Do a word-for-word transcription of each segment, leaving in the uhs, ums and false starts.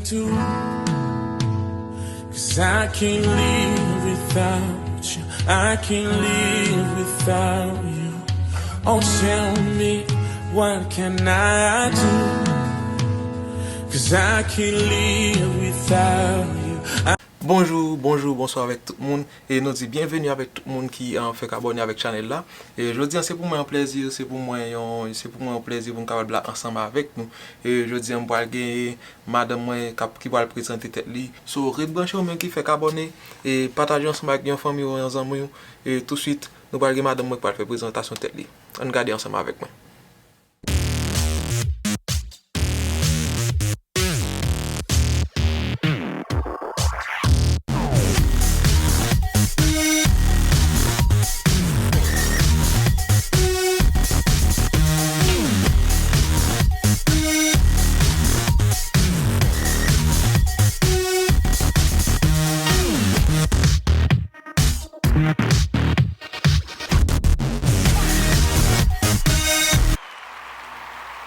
do. 'Cause I can't live without you. I can't live without you. Oh, tell me, what can I do? 'Cause I can't live without you. I Bonjou, bonjou, bonswa avèk tout moun. E nou di byenveni avèk tout moun ki, uh, fèk abòne avèk chanèl la. E jodi a, se pou mwen yon plèzi, se pou mwen yon, se pou mwen yon plèzi pou m kapab la ansanm avèk nou. E jodi a, m pral gen madanm mwen k ap, ki pral prezante tèt li. So, ret branche ou menm ki fèk abòne, e pataje ansanm ak yon fanmi w, yon zanmi w. E touswit, nou pral gen madanm mwen k pral fè prezantasyon tèt li. Ann gade ansanm avèk mwen.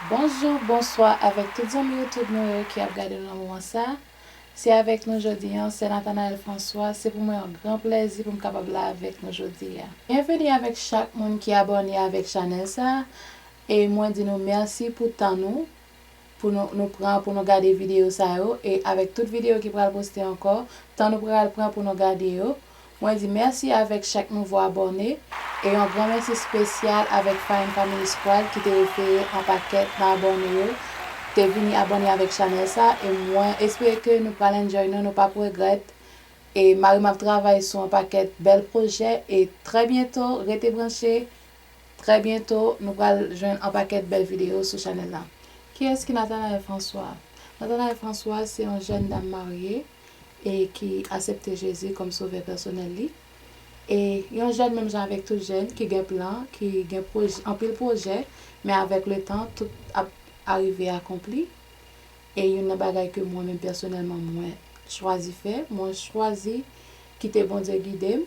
Bonjou, bonswa avèk tout zanmi YouTube nou yo ki ap gade nou nan moman sa. Se avèk nou jodi a, sè Nathanaëlle François. Se pou mwen yon gran plèzi pou m kapab la avèk nou jodi a. Byenveni avèk chak moun ki abòne avèk chanèl sa. E mwen di nou mèsi pou tan nou, pou nou, nou pran pou nou gade videyo sa yo. E avèk tout videyo ki pral poste ankò, tan nou pral pran pou nou gade yo. Mwen di mèsi avèk chak nouvo abòne. E yon gran mèsi espesyal avèk Fine Family Squad ki te refere yon pakèt nan abòne yo te vini abòne avèk chanèl sa. E mwen espere ke nou pral enjoy nou, nou p ap regrèt. E mari m ap travay sou yon pakèt bèl pwojè. E trè byento, rete branche. Trè byento, nou pral jwenn yon pakèt bèl videyo sou chanèl la. Kiyès ki Nathanaëlle François? Nathanaëlle François se yon jèn dam marye e ki aksepte Jezi kòm sovè pèsonèl li. E yon jèn menm jan avèk tout jèn ki gen plan, ki gen pwoj-, anpil pwojè, men avèk letan, tout ap arive akonpli. E youn nan bagay ke mwen menm pèsonèlman mwen chwazi fè, mwen chwazi kite Bondye gide m.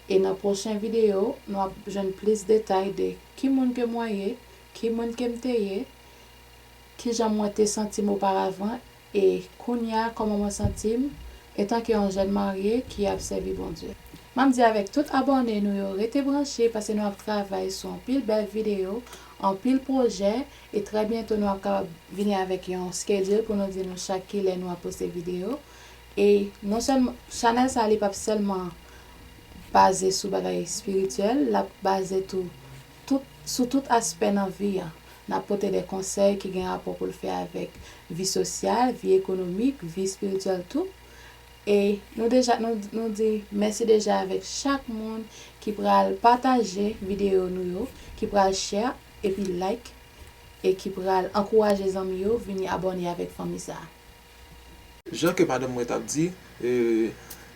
E nan pwochen videyo, nou ap jwenn plis detay de ki moun ke mwen ye, ki moun ke m te ye, kijan mwen te santi m oparavan, e kounye a kòman mwen santi m etanke yon jèn marye ki ap sèvi Bondye. M ap di avèk tout abòne nou yo, rete branche paske nou ap travay sou anpil bèl videyo, anpil pwojè, e trè byento nou ap kapab vini avèk yon schedule pou nou di nou chak kilè nou ap poste videyo. E non sèlman, chanèl sa li p ap sèlman baze sou bagay espirityèl, l ap baze tou, tout, sou tout aspè nan vi a. N ap pote de konsèy ki gen rapò pou l fè avèk vi sosyal, vi ekonomik, vi espirityèl tou. E nou deja, nou, nou di mèsi deja avèk chak moun ki pral pataje videyo nou yo, ki pral share epi like, e ki pral ankouraje zanmi yo vini abòne avèk fanmi sa a. Jan ke madanm mwen t ap di, e,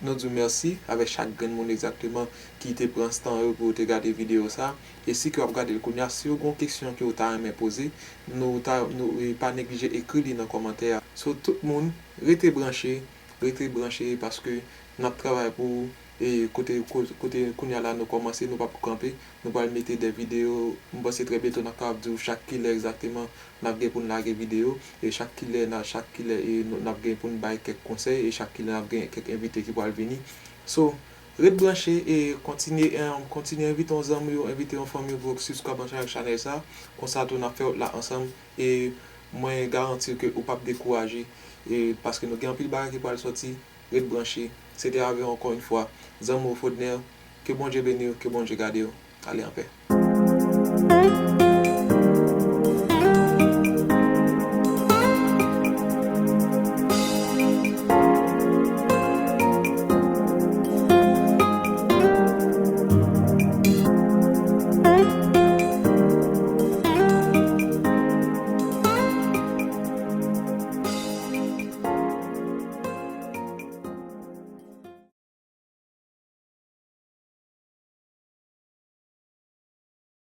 nou di w mèsi avèk chak grenn moun egzakteman ki te pran tan yo pou yo te gade videyo sa. E si ke w ap gade l kounye a, si w gen yon kesyon ke w ta renmen poze, nou ta, nou, e, pa neglije ekri li nan kòmantè a. So, tout moun, rete branche, rete branche paske n ap travay pou ou. E kote, ko-, kote kounye a la nou kòmanse, nou p ap kanpe. Nou pral mete de videyo. M panse trè byento n ap kapab di w chak kilè egzakteman n ap gen pou n lage videyo. E chak kilè, n a, chak kilè, e nou, n ap gen pou n bay kèk konsèy. E chak kilè n ap gen kèk envite ki pral vini. So, ret branche e kontinye, em, kontinye envite yon zanmi w, envite yon fanmi w pou yo sibskrabe ansanm ak chanèl sa. Konsa tou n ap fè wout la ansanm. E mwen garanti w ke ou p ap dekouraje. E paske nou gen anpil bagay ki pral sòti. Ret branche. Se te avè w ankò yon fwa, zanmi w Fodner. Ke Bondye beni w, ke Bondye gade w. Ale anpè.